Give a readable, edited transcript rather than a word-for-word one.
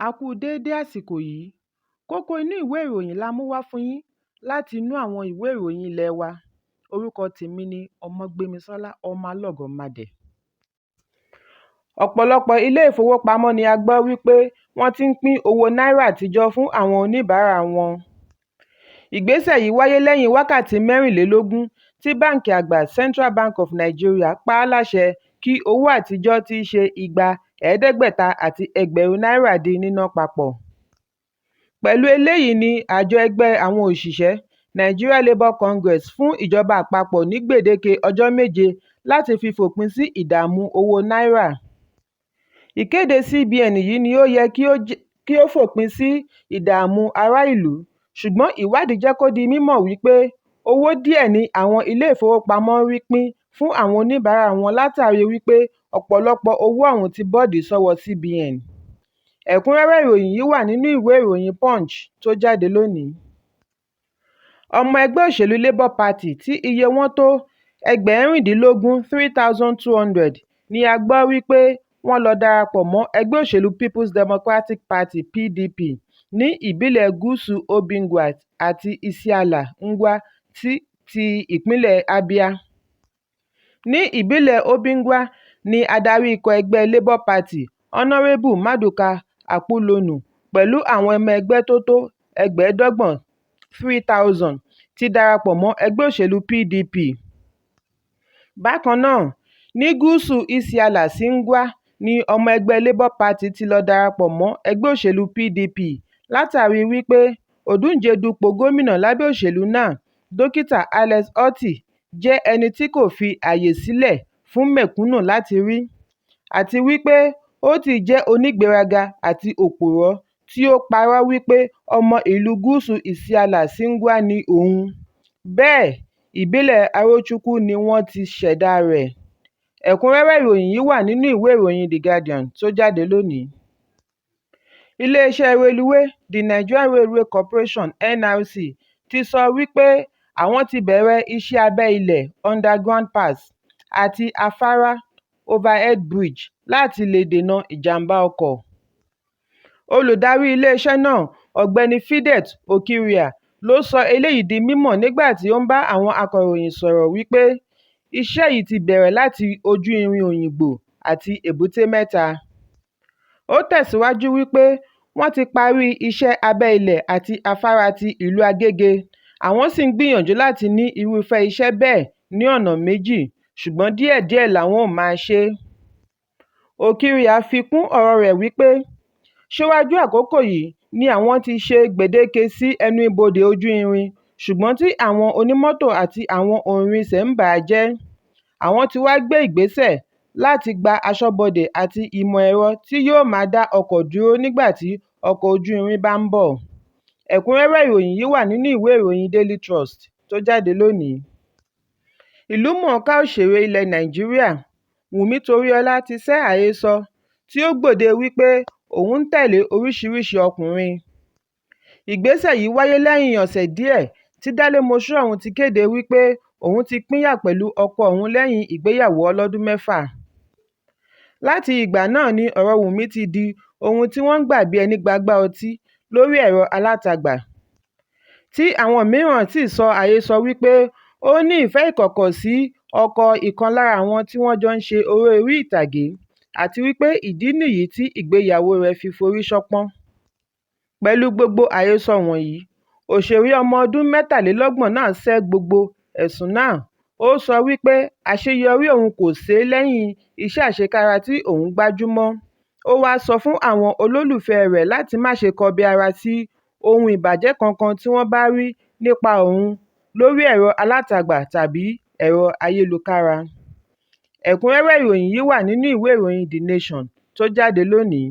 A kú déédé àsìkò yìí. Kókó inú ìwé ìròyìn la mú wá fún yín láti inú àwọn ìwé ìròyìn ilé wa. Orúkọ tèmi ni Ọmọgbémisọ́lá Ọmọlọ́gọ̀mádẹ. Ọ̀pọ̀lọpọ̀ ilé ìfowópamọ́ ni a gbọ́ wípé wọ́n ti ń pín owó náírà àtijọ́ fún àwọn oníbàárà wọn. Ìgbésẹ̀ yìí wáyé lẹ́yìn wákàtí 24 tí Báńkì Àgbà Central Bank of Nigeria pa á láṣẹ kí owó àtijọ́ tí í ṣe igba, ẹ̀ẹ́dẹ́gbẹ̀ta àti ẹgbẹ̀rún náírà di níná papọ̀. Pẹ̀lú eléyìí ni àjọ ẹgbẹ́ àwọn òṣìṣẹ́, Nigeria Labour Congress fún ìjọba àpapọ̀ ní gbèdéke ọjọ́ méje láti fi fòpin sí ìdààmú owó náírà. Ìkéde CBN yìí ni ó yẹ kí ó fòpin sí ìdààmú ará ìlú, ṣùgbọ́n ìwádìí jẹ́ kó di mímọ̀ wípé owó díẹ̀ ni àwọn ilé ìfowópamọ́ ń rí pín fún àwọn oníbàárà wọn látàrí wípé ọ̀pọ̀lọpọ̀ owó ọ̀hún ti bọ́ọ̀dì sọ́wọ́ CBN. Ẹ̀kúnrẹ́rẹ́ ìròyìn yìí wà nínú ìwé ìròyìn Punch tó jáde lónìí. Ọmọ ẹgbẹ́ òṣèlú Labour Party tí iye wọn tó 26,000 3,200 ni a gbọ́ wípé wọ́n lọ darapọ̀ mọ́ ẹgbẹ́ òṣèlú People's Democratic Party (PDP) ní ìbílẹ̀ Gúúsù Obingwa àti Isiala Ngwa ti ìpínlẹ̀ Abia. Ní ìbílẹ̀ Obingwa ní adarí ikọ̀ ẹgbẹ́ Labour Party, Honourable Maduka Akpulonu pẹ̀lú àwọn ọmọ ẹgbẹ́ tó tó 25,000 3,000 ti darapọ̀ mọ́ ẹgbẹ́ òṣèlú PDP. Bákan náà, ní gúúsù Isiala sí Ngwa ní ọmọ ẹgbẹ́ Labour Party ti lọ darapọ̀ mọ́ ẹgbẹ́ òṣèlú PDP látàrí wípé òǹdíje dupò gómìnà lábẹ́ òṣèlú náà, Dókítà Alex Otti jẹ́ ẹni tí kò fi àyè sílẹ̀ fún mẹ̀kúnù láti rí, àti wípé Otti jẹ́ onígbéraga àti òpùrọ́ tí ó parọ́ wípé ọmọ ìlú gúúsù Isiala sí Ngwa ní òun, bẹ́ẹ̀ ìbílẹ̀ Arochukwu ni wọ́n ti ṣẹ̀dáa rẹ̀. Ẹ̀kúnrẹ́rẹ́ ìròyìn yìí wà nínú ìwé ìròyìn The Guardian tó jáde lónìí. Iléeṣẹ́ reluwé The Nigerian Railway Corporation (NRC) ti sọ wípé àwọn ti bẹ̀rẹ̀ iṣẹ́ abẹ́ ilẹ̀ underground paths àti afárá overhead bridge láti lè dènà ìjàm̀bá ọkọ̀. Olùdarí iléeṣẹ́ náà, Ọ̀gbẹ́ni Fidet Okhiria ló sọ eléyìí di mímọ̀ nígbà tí ó ń bá àwọn akọ̀ròyìn sọ̀rọ̀ wípé iṣẹ́ yìí ti bẹ̀rẹ̀ láti ojú irin Òyìngbò àti Èbúté Mẹ́ta. Ó tẹ̀síwájú wípé wọ́n ti parí iṣẹ́ abẹ́ ilẹ̀ àti afárá ti ìlú Agége, àwọn sì ń gbìyànjú láti ní irúfẹ́ iṣẹ́ bẹ́ẹ̀ ní ọ̀nà méjì, ṣùgbọ́n díẹ̀díẹ̀ làwọn ó máa ṣe é. Okhiria fi kún ọ̀rọ̀ọ rẹ̀ wípé síwájú àkókò yìí ni àwọn ti ṣe gbèdéke sí ẹnu ibodè ojú irin ṣùgbọ́n tí àwọn onímọ́tò àti àwọn òǹrìnṣẹ̀ ń bà á jẹ́, àwọn ti wá gbé ìgbésẹ̀ láti gba aṣọ́bodè àti ìmọ̀ ẹ̀rọ tí yóò máa dá ọkọ̀ dúró nígbà tí ọkọ̀ ojú irin bá ń bọ̀. Ẹ̀kúnrẹ́rẹ́ ìròyìn yìí wà nínú ìwé ìròyìn Daily Trust tó jáde lónìí. Ìlúmọ̀ọ́ká òṣèré ilẹ̀ Nàìjíríà Wùnmí Toríọlá ti sẹ́ àhesọ tí ó gbòde wípé òun ń tẹ̀lé oríṣiríṣi ọkùnrin. Ìgbésẹ̀ yìí wáyé lẹ́yìn ọ̀sẹ̀ díẹ̀ tí Dálémoṣú ọ̀hún ti kéde wípé òun ti pínyà pẹ̀lú ọkọ òun lẹ́yìn ìgbéyàwó ọlọ́dún mẹ́fà. Láti ìgbà náà ni ọ̀rọ̀ Wunmi ti di ohun tí wọ́n ń gbà bí ẹní gbagbá ọtí lórí ẹ̀rọ alátagbà, tí àwọn mìíràn sì sọ àhesọ wípé ó ní ìfẹ́ ìkọ̀kọ̀ sí ọkọ ìkan lára àwọn tí wọ́n jọ ń ṣe eré orí ìtàgé àti wípé ìdí nìyí tí ìgbéyàwóo rẹ̀ fi forí ṣánpọ́n. Pẹ̀lú gbogbo àhesọ wọ̀nyí, òṣèré ọmọ ọdún 33 náà sẹ́ gbogbo ẹ̀sùn náà. Ó sọ wípé àṣeyọrí òun kò ṣe lẹ́yìn iṣẹ́ àṣekára tí òun gbájú mọ́. Ó wáá sọ fún àwọn olólùfẹ́ẹ rẹ̀ láti má ṣe kọbi ara sí ohun ìbàjẹ́ kankan tí wọ́n bá rí nípa òun lórí ẹ̀rọ alátagbà tàbí ẹ̀rọ ayélukára. Ẹ̀kúnrẹ́rẹ́ ìròyìn yìí wà nínú ìwé ìròyìn The Nation tó jáde lónìí.